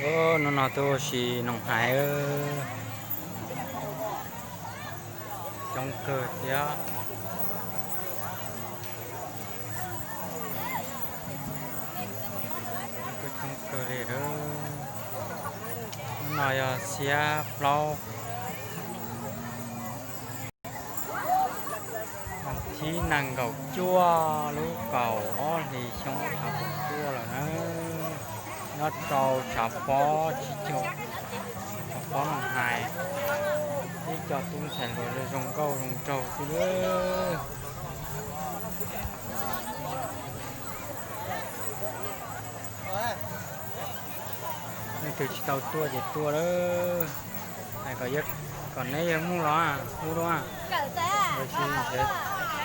Hnub no tuaj ua si Noom Hais, coob kawg thiab. Coob kawg li. Hnub no yog xiab plaub, vas thib nees nkaum cuaj lub kaum ob hlis xyoo ob phav kaum cuaj lawm na. Nyob rau tshav pob tsib caug, tshav pob Noom Hais, ib co tub ntxhais hluas zoo nkauj zoo nraug xwb. Leej twg tsis tau tuaj ces tuaj lawm. Hais kom, kom neb yawg mus los hu dua.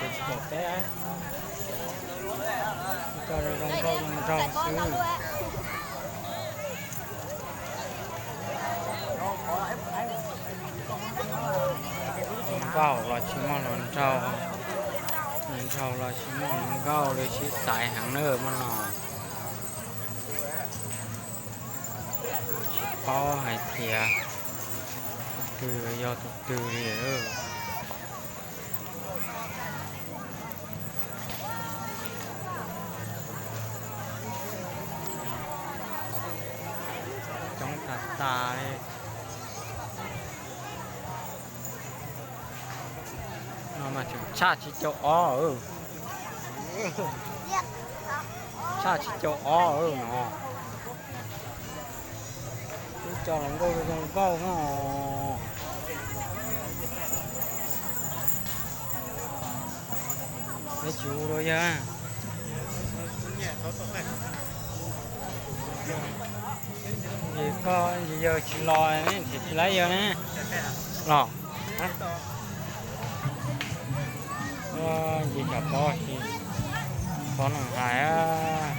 Tsis pom peb, ib co zoo nkauj zoo nraug xwb. Hluas nkauj los tsis muaj hluas nraug, hluas nraug los tsis muaj hluas nkauj li, sib xaiv heev na mog no. Tsis paub hais tias tus twg yog tus twg li. Coob tag tag li. No mas tseem tshaj tsib caug ob, tshaj tsib caug ob no. Ib co hluas nkauj zoo nkauj no. Peb tsis hu rau yawg. Ces koj ntsis yawg tsis los ne, ces tsis laib yawg ne. Los. Ntsis tsam pob, pob Noom Hais.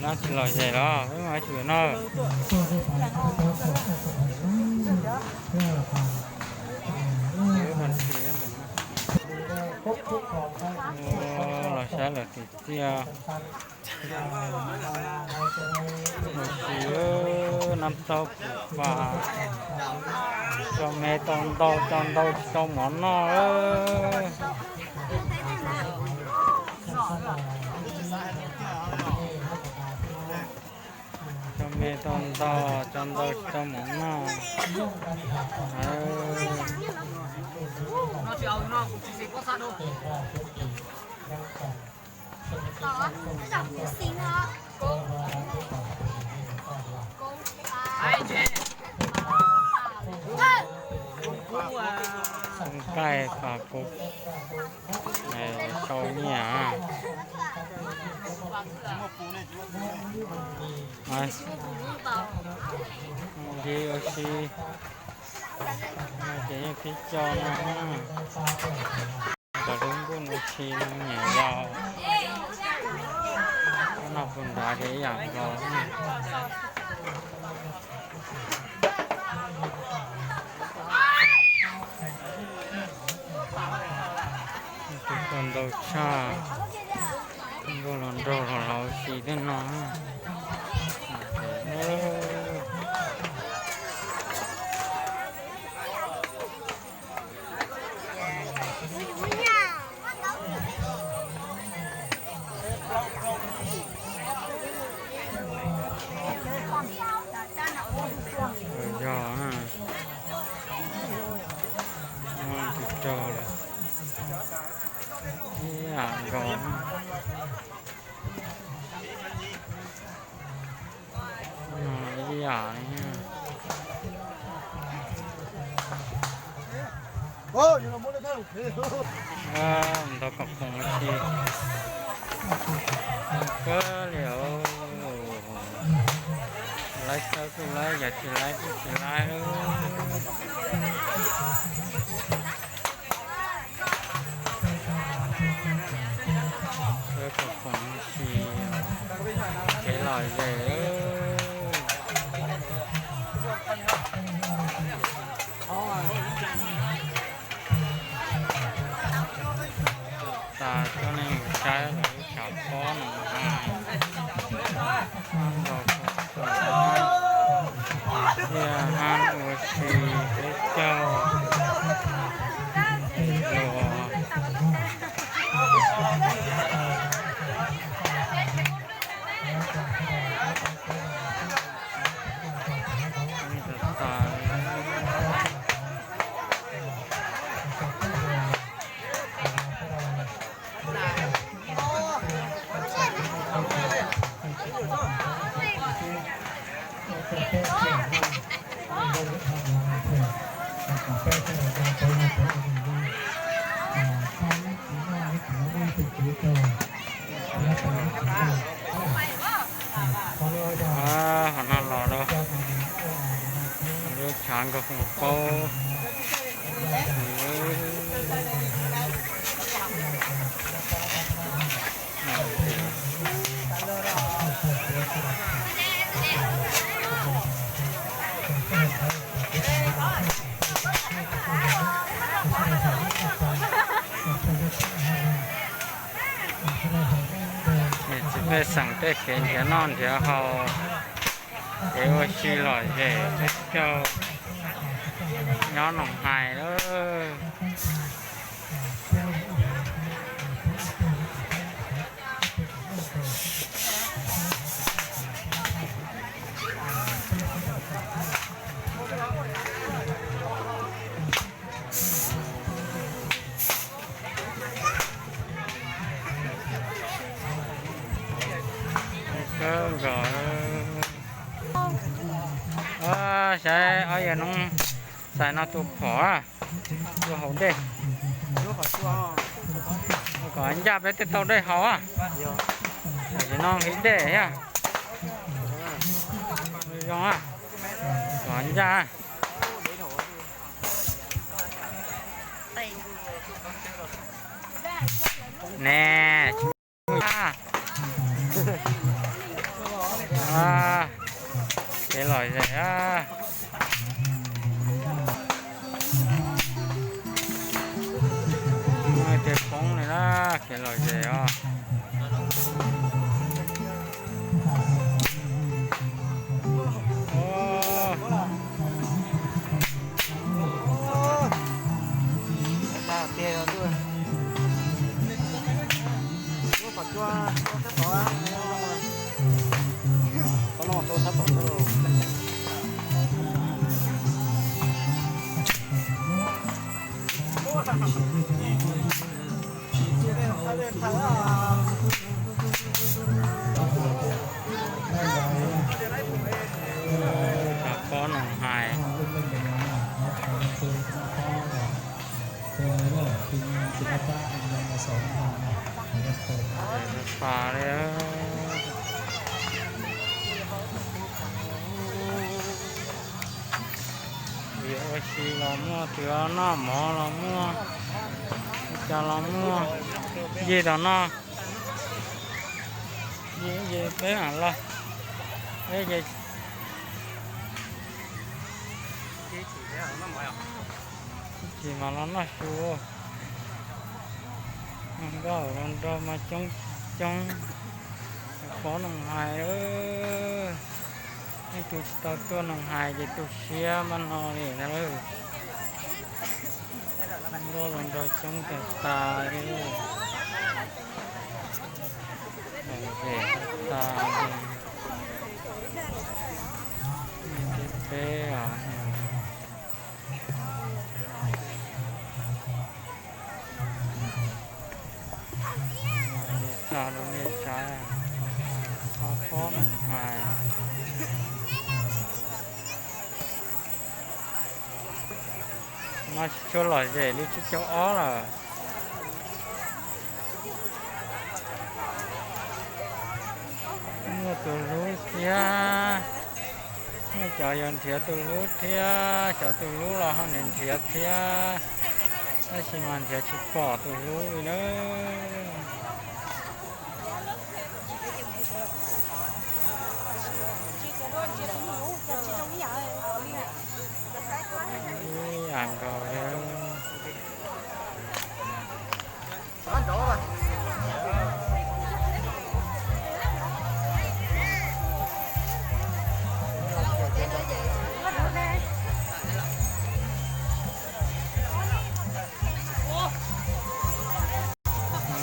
No tsis los zes los peb mus tsis no. Los saib lawm tim tiaj. Ua si, nab txaub pus pas, tso me tau ntau, tso ntau tsis tau mov noj. Tso me tau ntau, tso ntau tsis tau mov noj. Nqaij pas kuv sau nyiaj. Li ua si, ces yeej tib co no. Cov lub nkuj ua si no nyiam yau. Noj puas nrad ces ib yam nkaus. Tus koj ntau tshaj, nkauj los nraug los laus ua si tej no. Yog, muaj tus rog lawm. Ib yam nkaus. Ib yam li. Ntau kom khoom ua si kawg li os. Laib txawb kuj laib, yog tsis laib kuj tsis laib. Txawb kom khoom ua si, kev lom zem. Thiaj hab ua si peb caug los. Qhov no los rau lub tshav nkauj foom paub. Txiv pej xeem tej kev nrhiav noj nrhiav haus, kev ua si lom zem peb caug nyob Noom Hais lawm. Kawg nkaus. Saib ob yawg Noob Xais no tus phom tua hauv dej, kom ncaj peb thiaj tau dej haus. Tam sim no nqhis dej thiab. Zoo, kom ncaj. Ne, kev lom zem. Tej poob li na, kev lom zem os. Cov pob Noom Hais. Pas li. Yus ua si los muaj, tus noj mov los muaj, ua cas los muaj. Yig tom no, yig peb mam los, peb ces tsis mam los noj su. Nkauj hluas nraug mas coob coob. Pob Noom Hais, leej twg tsis tau tuaj Noom Hais ces tu siab npaum no li ntag lauj. Nkauj hluas nraug coob tag tas li. Lom zem tas li. Ntiaj teb os. Xa rau nej saib, ob pob Noom Hais. No tsis tshua lom zem li tsib caug ob lawm. Muaj tus hlub thiab, muaj cov yuav nrhiav tus hlub thiab, cov tus hlub los ho nrhiav nrhiav thiab, tab sis mas nrhiav tsis pom tus hlub li na. Ib yam nkaus li.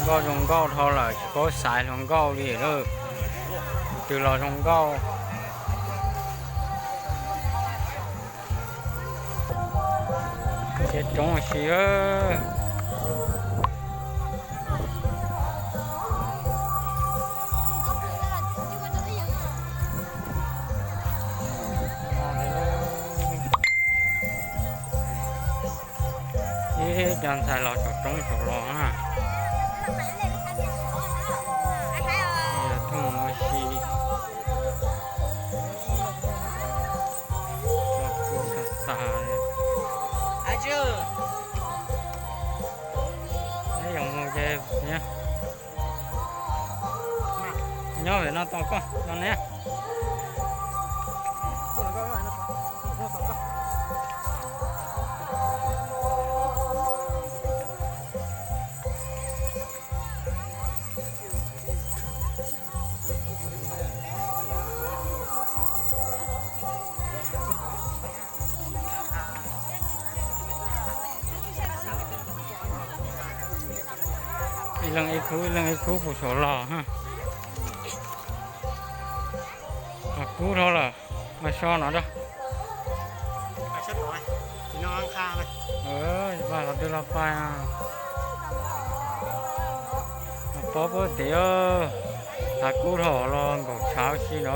Nkauj zoo nkauj dhau lawm, tsis paub xaiv hluas nkauj li lawm. Twg los zoo nkauj. Ces roob ua si. Ib co ntxhais los saum roob saum los na. Yog thooj ua si. Los kuj xav xav li. Neb yuav mus ces nyob pem no tos koj los ne. Ib leeg ib khub, ib leeg ib khub puag saud los. Hav kub dhau lawm, mas so no da. Vaj los twb los pais. Pob puab tias hav kub dhau los nkaum tshav si no.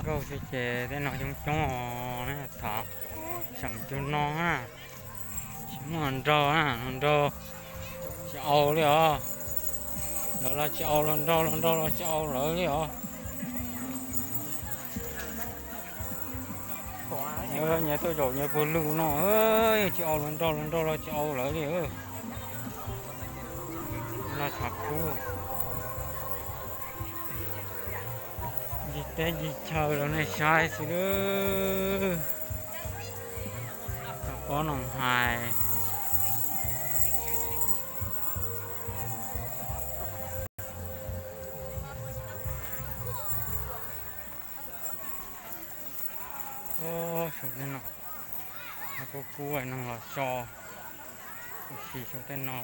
Nkauj xwb ces tej no coob coob os, thaum seem cug no na. Tsis muaj hluas nraug na, hluas nraug tsis au li os. Lawv los tsis au hluas nraug, hluas nraug los tsis au lawv li os. Nyias tuaj zaum nyias puag lug no, tsis au hluas nraug, hluas nraug los tsis au lawv li. Los tshav kub. Ncig teb ncig chaw rau nej saib xwb. Tau pob no hais. Ub, saum tej no, kub kub neeg los so ua si saum tej no.